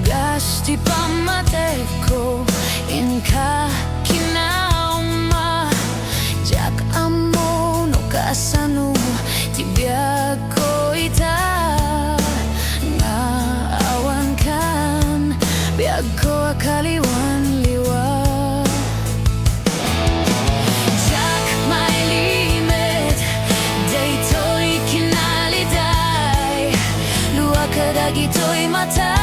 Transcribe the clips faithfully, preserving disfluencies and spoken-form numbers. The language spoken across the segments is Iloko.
Gas ti pammatekko, inka kinauma. Diak ammo no kasano ti biagko ita, nga awankan biagko a kaliwan liwa. Diak mailimed daytoy kinaliday, lua kadagitoy mata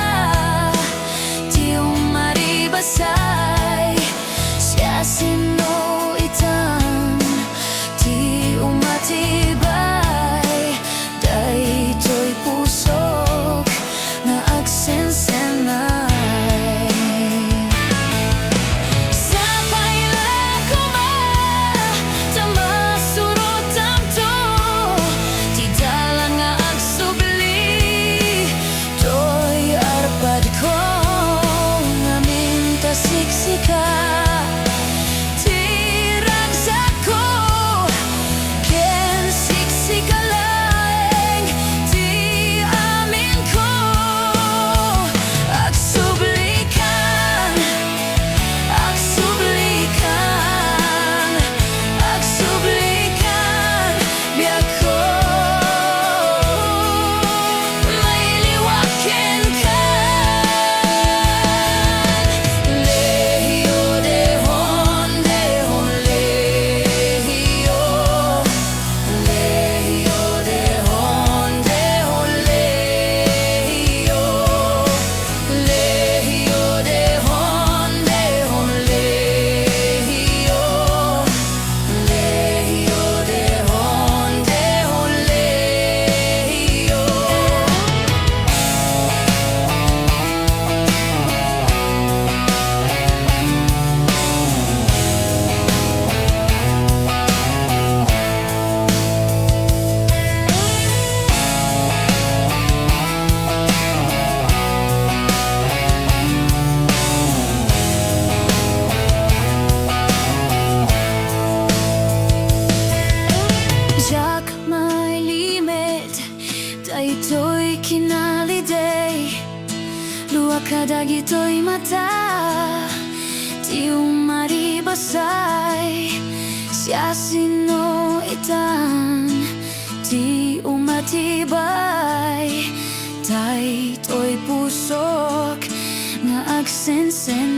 ti umaribasay. Siasino itan ti umatibay daytoy pusok nga agsensenay? Sapay la koma ta masurottanto ti dalan nga agsubli toy arpadko ngamin ta siksika ti ragsakko, ken siksika laeng ti aminko. Agsublikan, agsublikan, agsublikan biagko. Mailiwak kenka. Lehio, dehon, dehon, lehio. Lehio, dehon, dehon, lehio. Lehio, dehon, dehon, lehio. Lehio, dehon, dehon, lehio. Diak mailimed daytoy kinaliday, lua kadagitoy mata ti umaribasay. Siasino itan ti umatibay daytoy pusok nga agsensen?